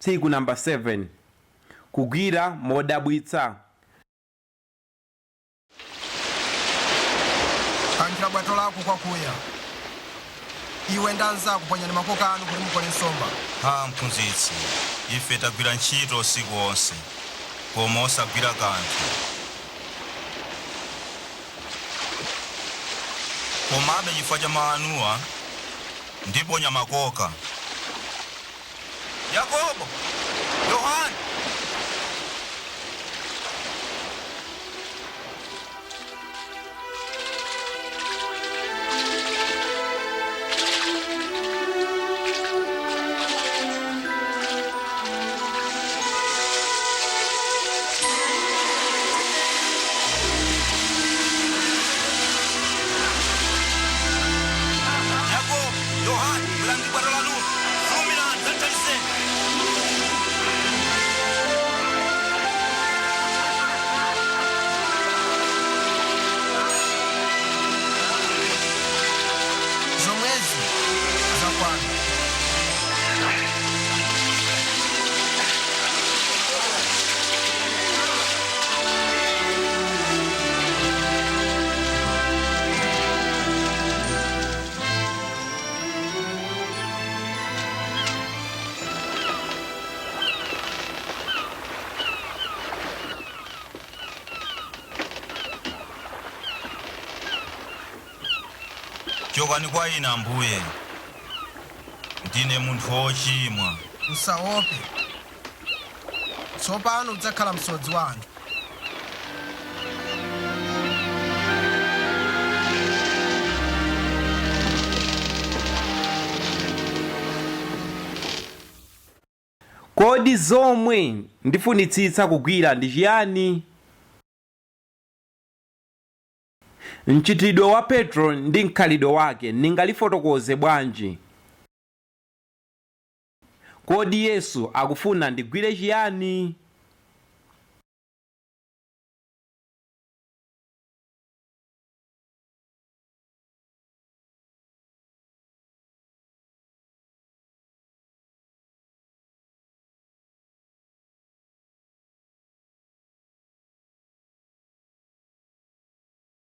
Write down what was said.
Tsiku namba 7. Kugwira modabwitsa. Kankhira bwato lako kwakuya. Iwe ndi anzako ponyani makoka anu kuti mukole nsomba. Ha, mphunzitsi, ife tagwira ntchito usiku wonse, koma osagwira kanthu. Komabe chifukwa cha mawu anuwa, ndiponya makoka. Yakobo! Yohane! Yakobo! Yohane! Bwerani ndi bwato lanulo! Fulumirani, dzandithandizeni! Zomwezi zakwana. Chokani kwa ine, Ambuye, ndine munthu wochimwa. Usaope. Tsopano udzakhala msodzi wa anthu. Kodi zomwe ndifunitsitsa kugwira ndi chiyani? Mchitidwe wa Petro ndi mkhalidwe wake ndingalifotokoze bwanji? Kodi Yesu akufuna ndigwire chiyani?